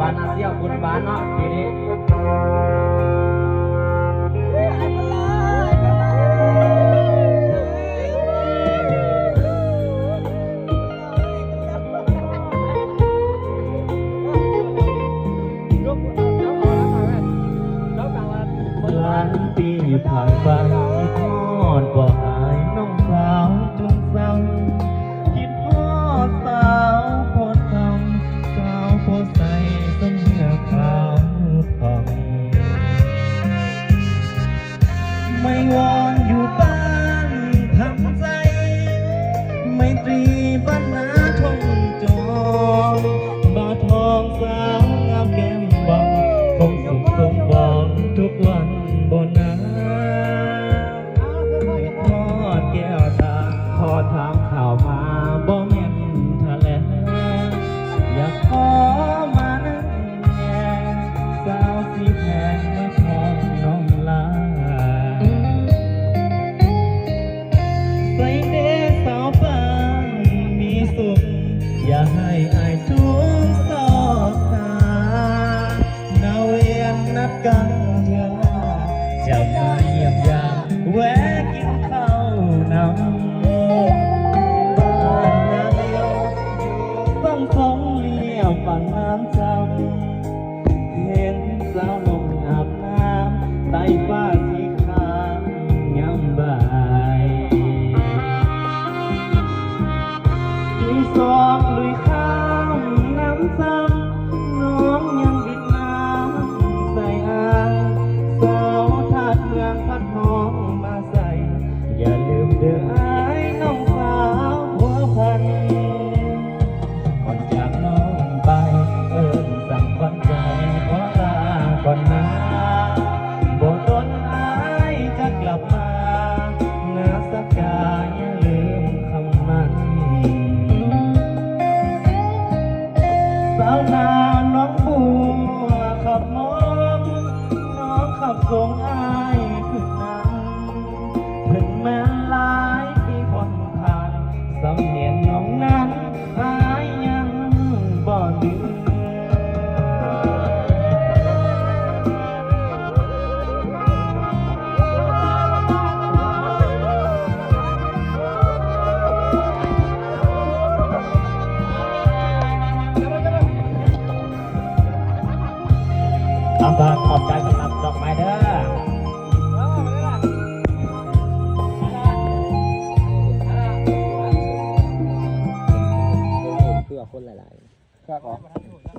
ບ້ານນາຊຽວບຸນບ້ານເນາະ ປີນີ້. ຫຼາຍປີຜ່ານໄປ ຄິດຮອດບໍ່ຫາຍນ້ອງສາວຈົນເສົ້າ ຄິດຮອດສາວພໍເທົ່າ ສາວພໍໃສ ສົມເນື້ອຂາວຜ່ອງ. ໄມ້ວອນຢູ່ບ້ານທຳໃຈ ໄມຕຣີບ້ານນາທົ່ງຈອງ ບ່າວທອງສາວງາມແກ້ມບອງ ຄົງສຸກສົມປອງທຸກວັນບໍ່ນາ. ຮອດແກ້ວຕາ ຂໍຖາມຂ່າວມາ ບໍ່ແມ່ນຖະແຫຼງ ຢາກຂໍມານຳແດ່ ສາວສີແພງມາຂອງນ້ອງລາ. ໃສເດສາວປາງມີສຸກ ຢ່າໃຫ້ອ້າຍທຸກຊອກຫາ ໜ້າວຽນນັດກັນເທື່ອໜ້າ ຈະມາຢ້ຽມຢາມ ແວະກິນເຂົ້ານຳ. ບ້ານນາລຽວ ຢູ່ຝັ່ງສອງລຽວ ຝັ່ງນ້ຳຈຳ ເຫັນສາວລົງອາບນ້ຳ ໃຕ້ຟ້າສີຄາມຍາມບ່າຍ. ຕີສອງລຸຍຂ້າມນ້ຳຊຳ ນ້ອງຍັງວິດນ້ຳໃສ່ອ່າງ ສາວທາດເມືອງພັດຮອງມາໃສ່ ຢ່າລືມເດີອ້າຍນ້ອງສາວພົວພັນ. ກ່ອນຈາກນ້ອງໄປ ເອີ້ນສັ່ງຂວັນໃຈ ຂໍລາກ່ອນນາ ບໍ່ດົນອ້າຍຈະກັບມາ ນາສັກກາຢ່າລືມຄຳໝັ້ນ. ສາວໜ້າໜອງບົວຂັບມອງ ນ້ອງຂັບສົ່ງອ້າຍຂຶ້ນນຳ ເຖິງແມ່ນຫຼາຍປີຜ່ອນຜ່ານ ສຳນຽງນ້ອງນັ້ນອ້າຍຍັງບໍ່ລືມ. ອຳເພີ ຂອບໃຈສຳລັບດອກໄມ້ເດີ. ເພື່ອຄົນຫຼາຍໆ. ຄັກເນາະ.